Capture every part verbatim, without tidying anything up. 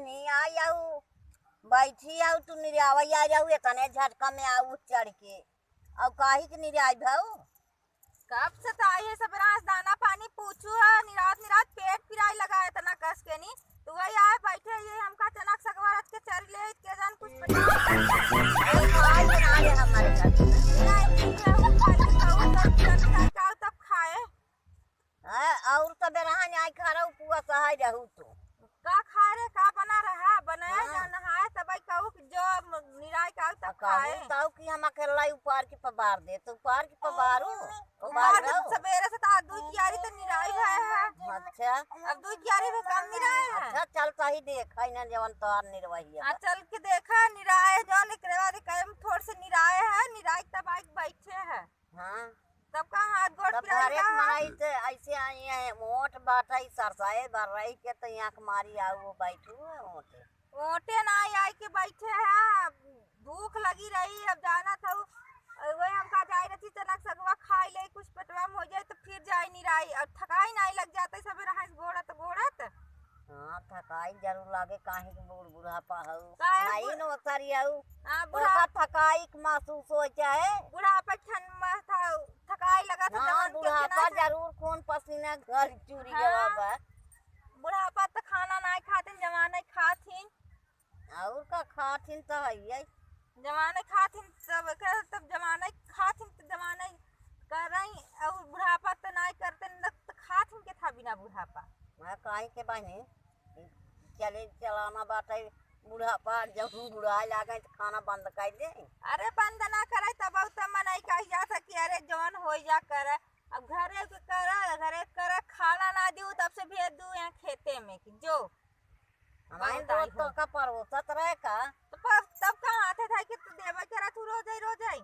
नहीं आई आऊ, बैठी आऊ, तू निरावै आ जाऊ, एतने झटका में आऊ चढ़ के। अउ काहे के निराई भाऊ? कब से तो आई है, सब रात दाना पानी पूछू है, निरात निरात पेट पिराई लगा है, इतना कस के नी। तू वही आए बैठे, ये हमका अचानक सगवा रच के चर ले, के जान कुछ पता। अरे भाई बना ले हमारे घर में। नहीं, नहीं, नहीं, वो खाली खाऊ, तब चल खाए, खाऊ तब खाए। हाँ, और तो बेरहा न्याय खा रहू, पुआ सहाय रहू तू। का खाए रे, का बना रहा? बनाए हाँ। जा, नहाए, तब आई कहू कि जो म-, निराय का तब आ, कहू खाए। तब कि हम अकेला ही उपार की पबार दे, तो उपार की पबारू, उपार उपार के रहू। सबेरे से तो दू क्यारी तो निराय है, है। अच्छा। अब दू क्यारी में कम निराय है। अच्छा, चल सही देख, है ना जवन तोहार निरवही है। आ, चल के देखा, निराय जो निकले वाले कहे में थोड़े से निराय है, निराय तब आई के बैठे है। हाँ। सबका हाथ गोड़ तब पिराई घरे का के है। मनई से ऐसे आई है, मोट बाटई सरसाए भर रही के तो यहाँ के मारी आऊ वो बैठू है ओटे। ओटे ना आई, आई के बैठे है, भूख लगी रही, अब जाना था। वही हमका जाए रहती चनक सगवा खाई ले, कुछ पेटवा में हो जाए तो फिर जाए निराई, और थकाई नहीं लग जाता सब रहस गोड़त गोड़त। हाँ, थकाई जरूर लागे, काहे के बूढ़ बुढ़ापा हऊ। काहे नाई बूढ़- न उतरी हऊ। हाँ, तो बुढ़ा- का थकाई के महसूस हो जाए। बुढ़ापा ठंड में था, थकाई लगा था, हाँ, जवान के बुढ़ापा ना था। जरूर खून पसीना घर चूरी हाँ। गवा बा। बुढ़ापा त खाना नाई खातिन, जवाना खातिन। और का खातिन त हइये। जवाना खातिन सब के, तब जवाना खातिन त जवाना करई, और बुढ़ापा त नाई करतिन, न त खातिन के था बिना बुढ़ापा। हाँ, काहे के बहिनी, चले चलाना बाटे, बुढ़ापा जब बुढ़ाए लागे त खाना बंद कर दे। अरे बंद ना करे, तब उ त मनई कही जात है कि अरे जौन हो जा करे, अब घरे के करे, घरे के करे, खाना ना दियो, तब से भेज दू यहाँ खेते में कि जो। हमारे बहुत दोस्त आई तो हो। का परोसत रहे का? तो पर, तब का हाथे था कि तू देवे करा तू रोज आई, रोज आई।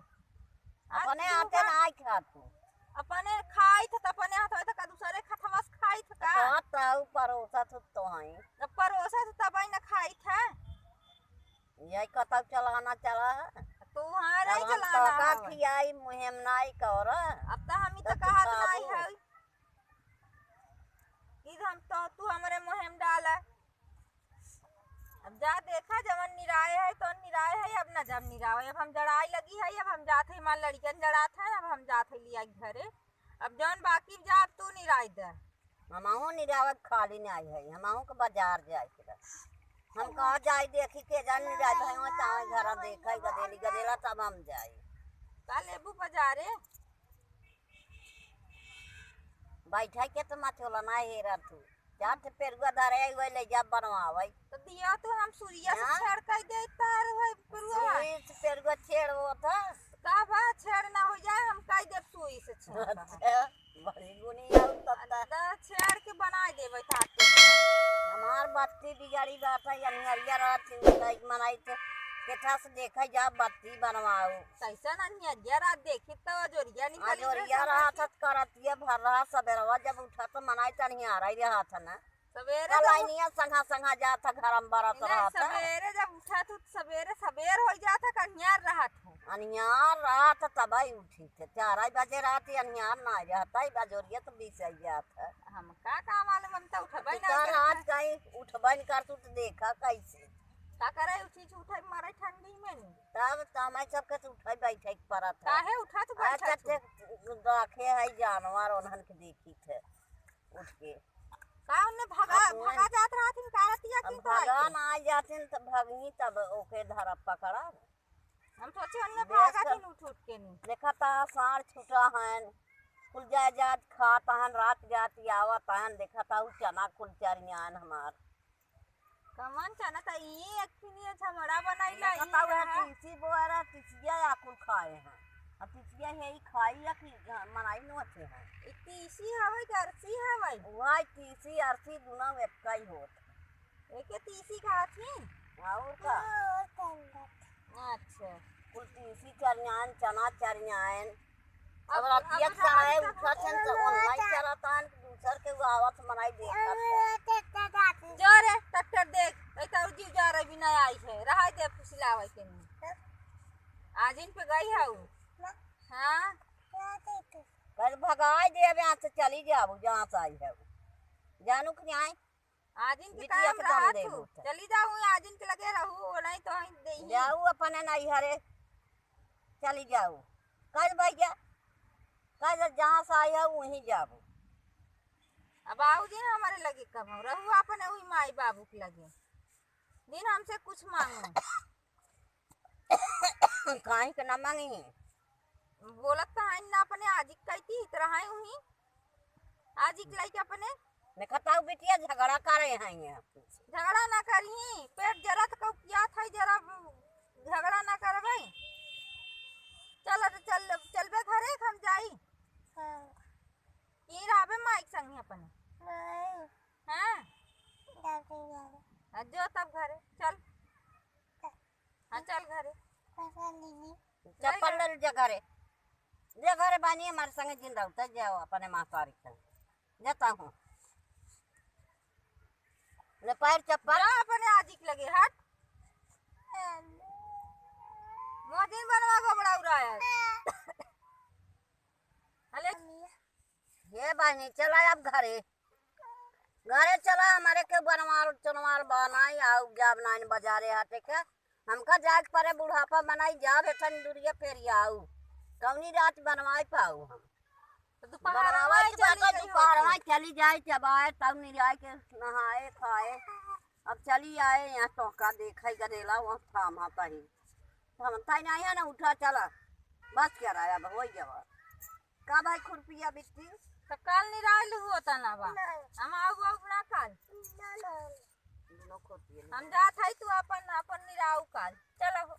आज अपने तू हाथे का ना आई खा तू। अपने खाई थे, तो अपने हाथ होए तो का दूसरे खथवा से खाई थे का? तो ताऊ परोसत हो तो हैं। जब परोसत हो तब आई ना खाई थे। यही कतौ चलाना चला है। तू हाँ अब नहीं हम चलाना तो का हवे। खियाई मुँहे में नाई कर। अब तो हम ही तो तो तू कहत खाबू। नहीं है। कि हम तो, तू हमरे मुँहे में डाला। अब जा देखा, जवन निराए है, तो निराए है, अब ना जब निरावे, अब हम जड़ाई लगी है, अब हम जात है, हमार लड़िकन जड़ात है, अब हम जात है लिया घरे। अब जौन बाकी जा, अब तू निराई दे। हमहू निरावत खाली नहीं आई है, हमहू के बाजार जाए के बा। हम कहाँ जाई देखी के जान निराई भाई, वहाँ चाहे घर देखा गदेली गदेला, तब हम जाई। का लेबू बाजारे? बैठे के तो मचोला ना हेरा तू। जात पेरुआ धरे आई, वही ले जा बनवावे। तो दिया तो हम सुइया से हाँ? छेड़ कर दे तार है पेरुआ। सुई से पेरुआ छेड़ वो था। का बा छेड़ ना हो जाए, हम कह देब सुई से छेड़। अच्छा, बड़ी गुनी आऊ तब तक। अंदर छेड़ के बनाए देबे ताके। हमार बत्ती बिगाड़ी बात है, अनिहरिया रात चिंता मनाई तो केठा से देखा जा बत्ती बनवाऊ। कैसन अनिहरिया रात देखी तो अजोरिया निकली अजोरिया है रात समझ के। करत ये भर रहा सबेरवा जब उठा तो मनाई त अनिहारा ही रहा था ना। सवेरे तो लाइनिया संघा संघा जात है घर में बरत नहीं, रहा था। सवेरे जब उठा तू सवेरे सबेर हो जात है, अनिहार रहा था। अनिहार रहा था तब ही उठी थे, चार बजे रात ही अनिहार ना रहता ही, बजोरिया तो बीस ही जात है। हम का काम मालूम, हम तो उठबे ना चार करते। आज कहीं उठबे नहीं कर तू तो देखा कैसे। का करे उठी उठे मारे ठंडी में नहीं। तब तो हमारे सबके तो उठे बैठे के पड़त है। काहे उठा तो बैठा अच्छा तू? ते रखे है जानवर उन्हन के देखी थे उठ के। का उन्ने भगा, अब उन्हें भगा जात रहथिन का रतिया अब की तो भगा आके? ना जाथिन त भगही तब ओके धरब पकड़ब। हम सोचे उन्ने बेस भागा कर। थिन उठ उठ के नी। देखा ता साँड़ छूटा हन, कुल जाए जात खात हन, रात जात आवत हन, देखा ता उ चना कुल चरियान हमार। कवन चना त ई एक ठिनिया झमड़ा बनैला, ई बताओ, हम रहा। तीसी बोआरा, तीसिया आकुल खाए हैं। अब तीसिया है, ई खाई या कि मनाई नो अच्छे हैं। ई तीसी हवे कि अरसी हवे? वही तीसी, अरसी दुनो एक ही होत। एके तीसी खाथिन? और का? अच्छा। कुल तीसी चरियान, चना चरियान। अब अब रतिया अब के समय रात उठत हन त online चलत हन, दूसर के वो आवत मनाई देखत हन। जो रे, ट्रैक्टर देख, ए तो जीव जा रही बिना आई है, रहा दे फुसलावे के नहीं। आज इन पे गई है वो। हाँ? कल भगाई दे, अब यहाँ से चली जाबू, जहाँ से आई है वो। जानू कि नहीं आई? आजिन के बिटिया कायम के दम रहा दे तू। होता। चली जाऊ, आजिन के लगे रहू, वो नहीं तो हम देही। जाऊ अपने नैहरे, चली जाऊ। कल भैया, कल जहाँ से आई है वहीं जाबू। अब आऊ दिन हमारे लगे कब हो, रहू अपने वही माई बाबू के लगे। दिन हमसे कुछ मांगो। काहे के ना मांगी? बोलत तो है ना अपने आजी के कहती, इतरा है वहीं। आजी के लइके अपने। देखा ताऊ बिटिया झगड़ा करे हैं ये। झगड़ा ना करी, पेट जरत कौकियात है, जरा झगड़ा ना करबे। चल, चल, चलबे घरे, हम जाई। हाँ। ई रहबे माइक संगे अपने। नहीं। हाँ? जाते हैं। हाँ, जो तब घरे, चल। हाँ, चल घरे। चप्पल ले ले जा घरे। जा घरे बानी हमारे संगे जिन रहू, तब जाओ अपने महतारी के संगे। जाता हूँ। ले पैर चप्पल। जा अपने आजी के लगे, हट। मोहजिन बनवा को बड़ा उड़ाया। अले। हे बहिनी, चला अब घरे। घरे चला, हमारे के बनवाल चनवाल बनाई, आऊ जाब नाइन बजारे हटे के। हमका जाए के परे बुढ़ापा बनाई, जाब एतन दूरिया फेर आऊ। कौनी रात बनवाई पाऊ हम। तो दोपहरवा बनवाई के चली बाटे, गई दोपहरवा होती। चली जाए, जब आए तब निराय के नहाए खाए। अब चली आए यहाँ टोका देखे गदेला, वहाँ थामा तही। हम ताई नहीं है ना, उठा चला। बस क्या रहा, अब हो गया। का भाई खुरपिया बिट्टी? तो काल निराल हुआ था ना बा। नहीं। हम आऊ आऊ ना काल। नहीं। दोनों खुरपिया हम जात है तू अपन, अपन निराऊ काल। चलो।